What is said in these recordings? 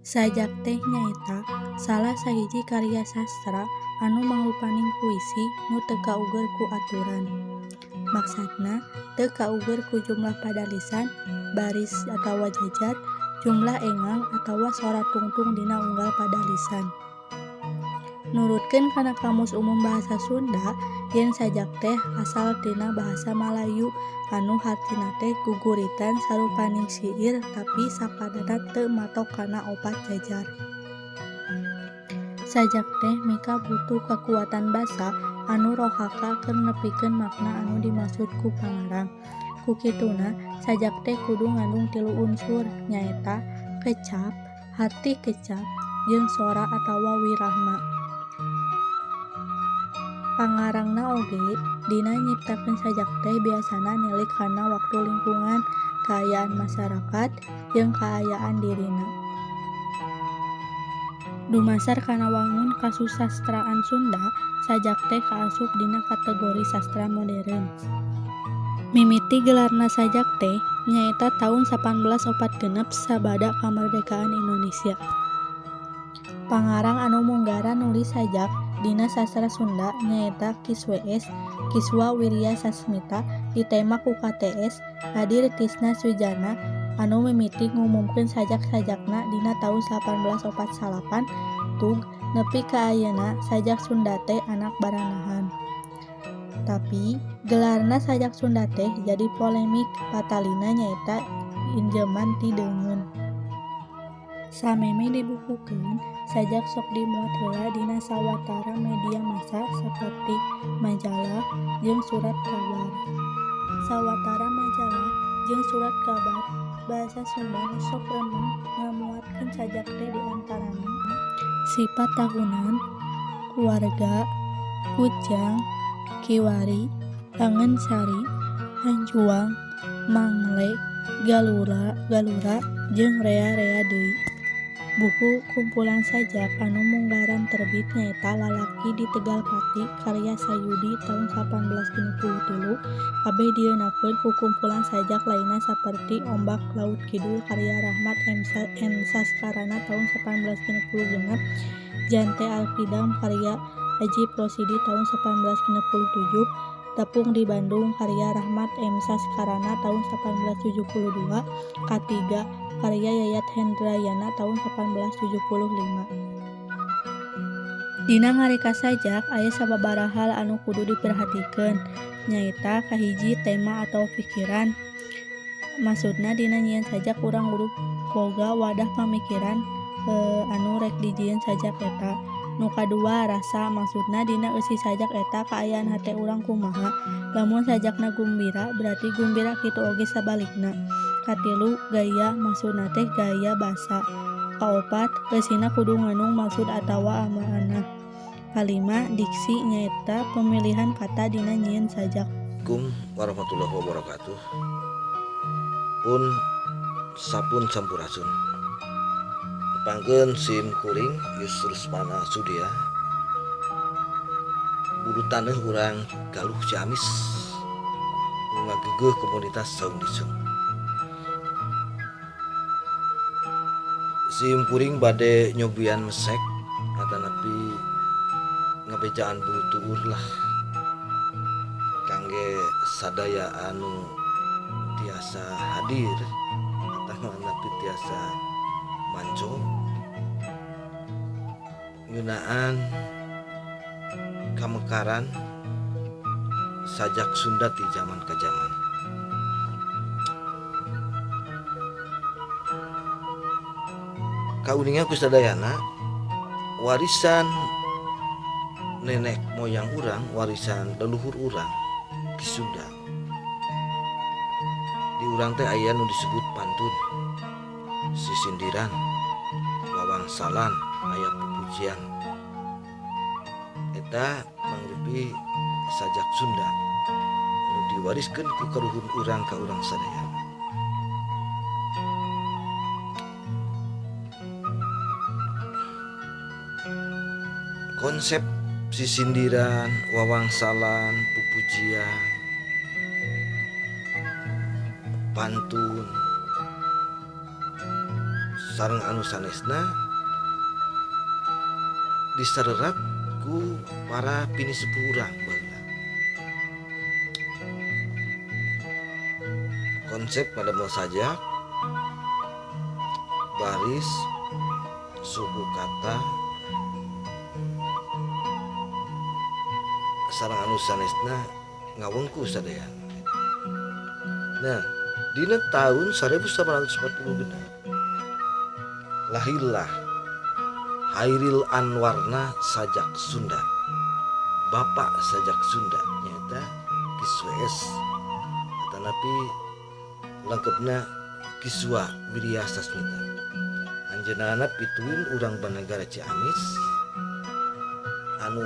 Sajak teh nyaeta salah sahiji karya sastra anu mangrupaning puisi nu teu kauger ku aturan. Maksadna teu kauger ku jumlah padalisan, baris atawa jajar, jumlah engang atawa sora tungtung dina unggal padalisan. Nurutkeun kana Kamus Umum Bahasa Sunda yen sajak teh asal tina bahasa Malayu anu hartina teh guguritan sarupaning syiir tapi sapadana teu matok kana opat jajar. Sajak teh mikabutuh kakuatan basa anu rohaka keur nepikeun makna anu dimaksud ku pangarang. Kukituna sajak teh kudu ngandung tilu unsur, nyaeta kecap, harti kecap, jeung sora atawa wirahma. Pangarangna oge dina nyiptakeun sajak teh biasana nilik kana waktu lingkungan, kaayaan masarakat, jeung kaayaan dirina. Dumasar kana wangun kasusastraan Sunda, sajak teh kaasup dina kategori sastra modern. Mimiti gelarna sajak teh nyaeta taun 1846 sabada kamardekaan Indonesia. Pangarang anu munggaran nulis sajak dina sastra Sunda nyaeta Ki W.S. Kiswa Wirya Sasmita ditembak ku KTS Kadir Tisna Sujana anu mimiti ngumumkeun sajak-sajakna dina taun 1849 tug nepi ka ayeuna sajak Sunda teh anak baranahan. Tapi gelarna sajak Sunda teh jadi polemik patalina nyaeta injeman ti deungeun. Samemeh dibukukeun, sajak sok dimuat heula dina sawatara media massa saperti majalah jeung surat kabar. Sawatara majalah jeung surat kabar basa Sunda nu sok remen ngamuatkeun sajak teh di antarana Sifat Tahunan, Warga, Kujang, Kiwari, Langensari, Hanjuang, Mangle, Galura jeung rea-rea deui. Buku kumpulan sajak anu munggaran terbit nyaeta Lalaki di Tegal Pati karya Sayudi taun 1863 kabeh dieunakeun ku kumpulan sajak lainna saperti Ombak Laut Kidul karya Rahmat M. Sarsana taun 1866, Jante Alkidam karya Ajip Rosidi taun 1867, Tepung di Bandung karya Rahmat M. Sarsana taun 1872, Katiga karya Yayat Hendrayana taun 1875. Dina ngareka sajak aya sababaraha hal anu kudu diperhatikeun, nyaeta kahiji tema atawa pikiran. Maksudna dina nyieun sajak urang kudu boga wadah pamikiran anu rek dijieun sajak eta. Nu kadua rasa, maksudna dina eusi sajak eta kaayaan hate urang kumaha. Lamun sajakna gumbira berarti gumbira kitu oge sabalikna. Katilu gaya, maksudna teh gaya basa. Kaopat eusina kudu ngandung maksud atawa maanah. Kalima diksi, nyaeta pemilihan kata dina nyieun sajak. Assalamualaikum warahmatullahi wabarakatuh. Pun sapun sampurasun. Tepangkeun sim kuring Yusrusmana Sudia. Bulu taneuh urang Galuh Ciamis ngagegeuh komunitas Saung Disung. Sim kuring bade nyobian mesek atanapi ngabejaan bulu tuur lah kangge sadaya anu tiasa hadir atanapi tiasa manco ngeunaan kamekaran sajak Sunda ti zaman ka zaman. Kauninga ku sadayana warisan nenek moyang urang, warisan leluhur urang di Sunda. Di urang teh aya nu disebut pantun, sisindiran, wawangsalan, aya pupujian. Eta mangrupi sajak Sunda nu diwariskeun ku karuhun urang ka urang sadayana. Konsep sisindiran, wawangsalan, pupujian, pantun, Sareng anu sanesna disererat ku para pinisepuh urang baheula. Konsep madamel sajak, baris, suku kata, sareng anu sanesna ngawengku sadayana. Nah, dina tahun 1940 genep lahirlah Chairil Anwarna Sajak Sunda. Bapak Sajak Sunda nyaeta Kiswes, tetapi lengkapna Kiswa Wirya Sasmita. Anjeunna pituin urang Banagara Ciamis anu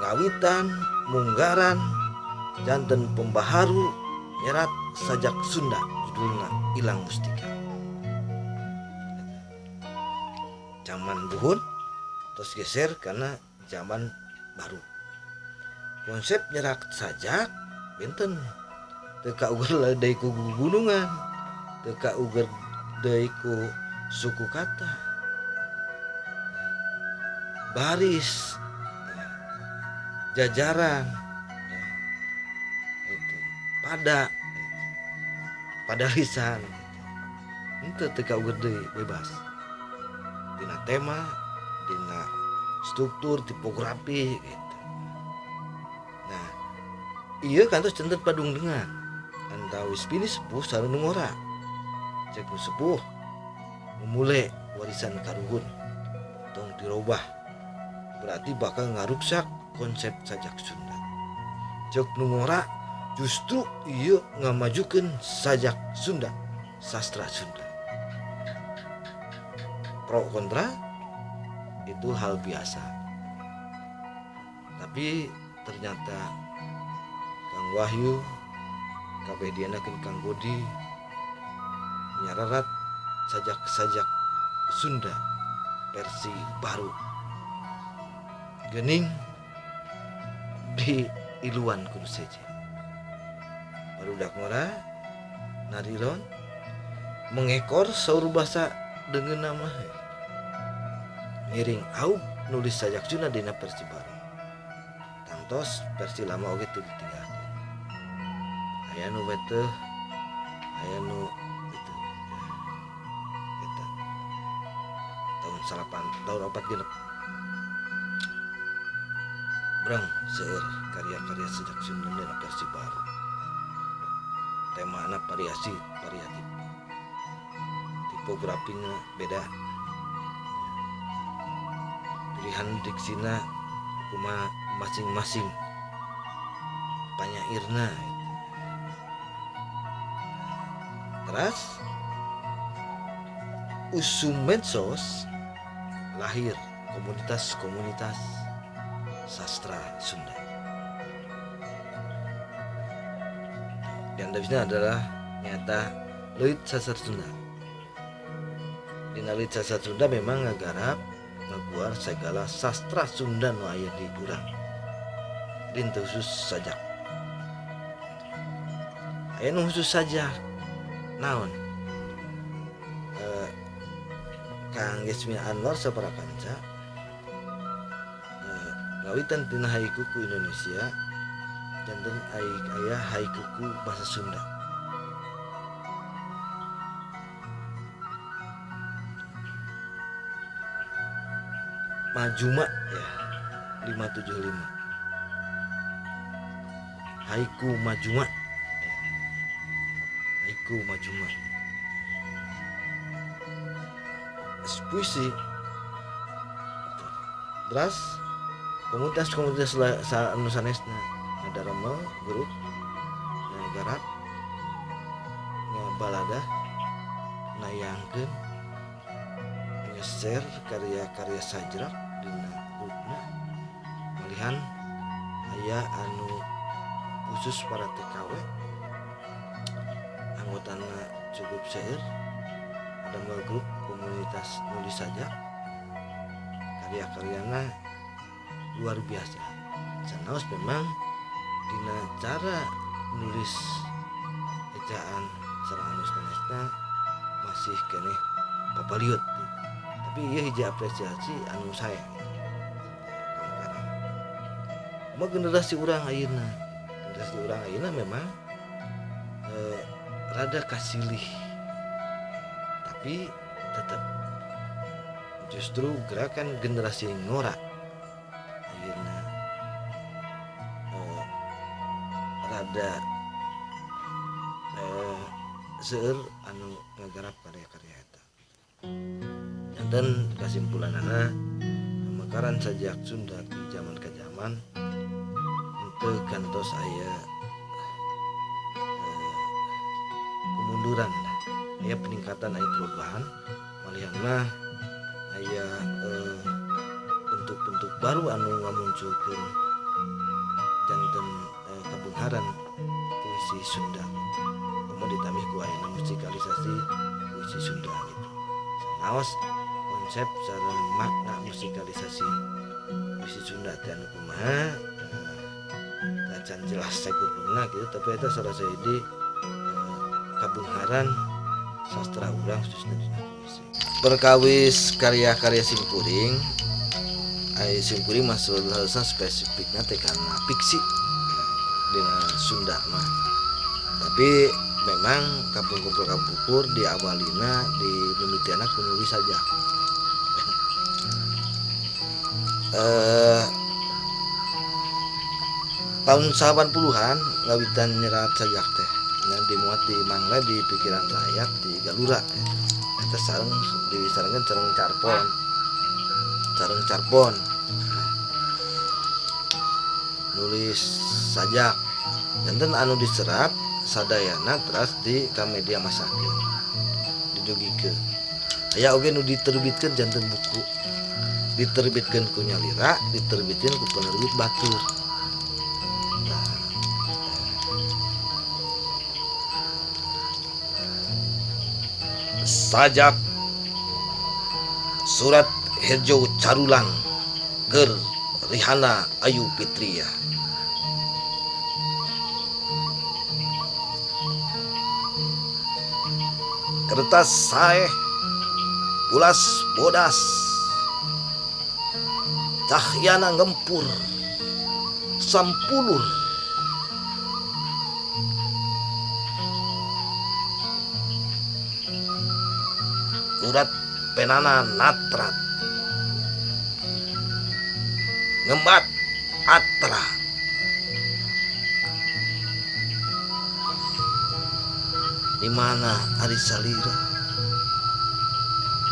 ngawitan munggaran janten pembaharu nyerat Sajak Sunda judulna Ilang Mustika. Zaman buhun terus geser karena zaman baru. Konsep nyerat sajak benten teu kauger deui ku gunungan, teu kauger deui ku suku kata, baris, jajaran, itu pada lisan itu teu kauger deui, bebas dina tema, dina struktur, tipografi gitu. Nah, iya kan terus janten padungdengan antawis pinisepuh sareng nu ngora. Cek nu sepuh memulai warisan karuhun tong dirobah, berarti bakal ngaruksak konsep sajak Sunda. Cek nu ngora justru ieu ngamajukeun sajak Sunda, sastra Sunda. Pro kontra itu hal biasa. Tapi ternyata Kang Wahyu kabeh dianakeun Kang Godi nyararat sajak-sajak Sunda versi baru gening di iluan kudu seje. Barudak ngora nariron mengekor saur basa dengan nama ngiring aub nulis sajak Sunda dina versi baru. Tangtos versi lama oge teu ditinggalkeun. Aya nu weteh, aya nu itu. Eta. Tahun salapan, tahun opat genep. Brang seueur karya-karya sajak Sunda dina versi baru. Temana variasi, variatif. Tipografinya beda. Pilihan diksina kumaha masing-masing panyairna. Terus usum medsos lahir komunitas-komunitas sastra Sunda. Yang antawisna adalah nyata Leuit Sastra Sunda. Dina Leuit Sastra Sunda memang ngagarap ngaguar segala sastra Sunda nu aya di urang. Din teu khusus sajak. Aya nu khusus sajak. Naon? Kang Gesmi Anwar sapara kanca ngawitan tina haikuku Indonesia janten aya haikuku bahasa Sunda. Majuma ya 575 Haiku Majuma ya. Haiku Majuma puisi. Terus komunitas-komunitas anu sanesna ngadarmel grup ngagarap ngabalada nayangkeun nge-share karya-karya sajrak dina grupna. Malihan aya anu khusus para TKW anggotana cukup seueur, ada grup komunitas nulis saja karya-karyana luar biasa. Sanaos memang dina cara nulis ejaan sareng anu sanesna masih keneh Papaliut gitu. Tapi ieu hiji apresiasi anu sae gitu. Mah generasi urang ayeuna, generasi urang ayeuna memang rada kasilih, tapi tetap justru gerakan generasi ngora ayeuna rada seueur anu ngagarap karya-karya eta. Dan kesimpulanana, pamekaran sajak Sunda di zaman ke zaman henteu kantos aya kemunduran lah. Aya peningkatan, aya perubahan, malihan mah aya bentuk-bentuk baru anu ngamunculkeun janten kabeungharan puisi Sunda gitu. Komo ditambih ku ayeuna musikalisasi puisi Sunda gitu. Sanaos konsep sareng makna musikalisasi puisi Sunda teh anu kumaha acan jelas sakuplungna gitu, tapi eta salah sahiji kabeungharan sastra urang khususnya dina puisi. Perkawis karya-karya simkuring, ai simkuring mah harusna spesifikna teh kana fiksi dina Sunda mah. Tapi memang kapungkur-kapungkur diawalina di mimitiana ku nulis sajak. Tahun 80-an ngawitan nyerat sajak teh. Nah, dimuat di Mangle, di Pikiran Rakyat, di Galura gitu. Eta sareng disarengkeun sareng carpon. Sareng carpon. Nah, nulis sajak. Janten anu diserat sadayana teras di ka media masakeun. Didugikeun. Aya oge nu diterbitkeun janten buku. Diterbitkeun ku Nyalira, diterbitkeun ku penerbit batur. Nah, sajak surat Hejo Carulang Ger Rihana Ayu Fitria. Kertas saeh pulas bodas cahyana ngempur sampulur urat penana natrat ngembat atra di mana ari salira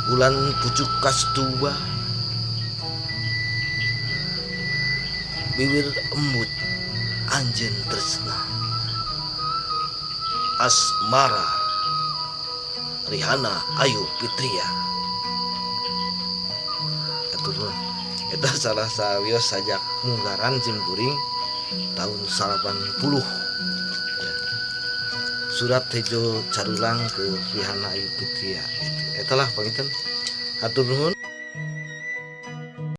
bulan pucuk kastuba bibir embut anjeun tresna asmara Rihana Ayu Fitria. Atur nuhun. Eta salah sawios sajak munggaran simkuring tahun 80. Ya. Surat Hejo Carulang ke Rihana Ayu Fitria gitu. Eta lah panginten. Hatur nuhun.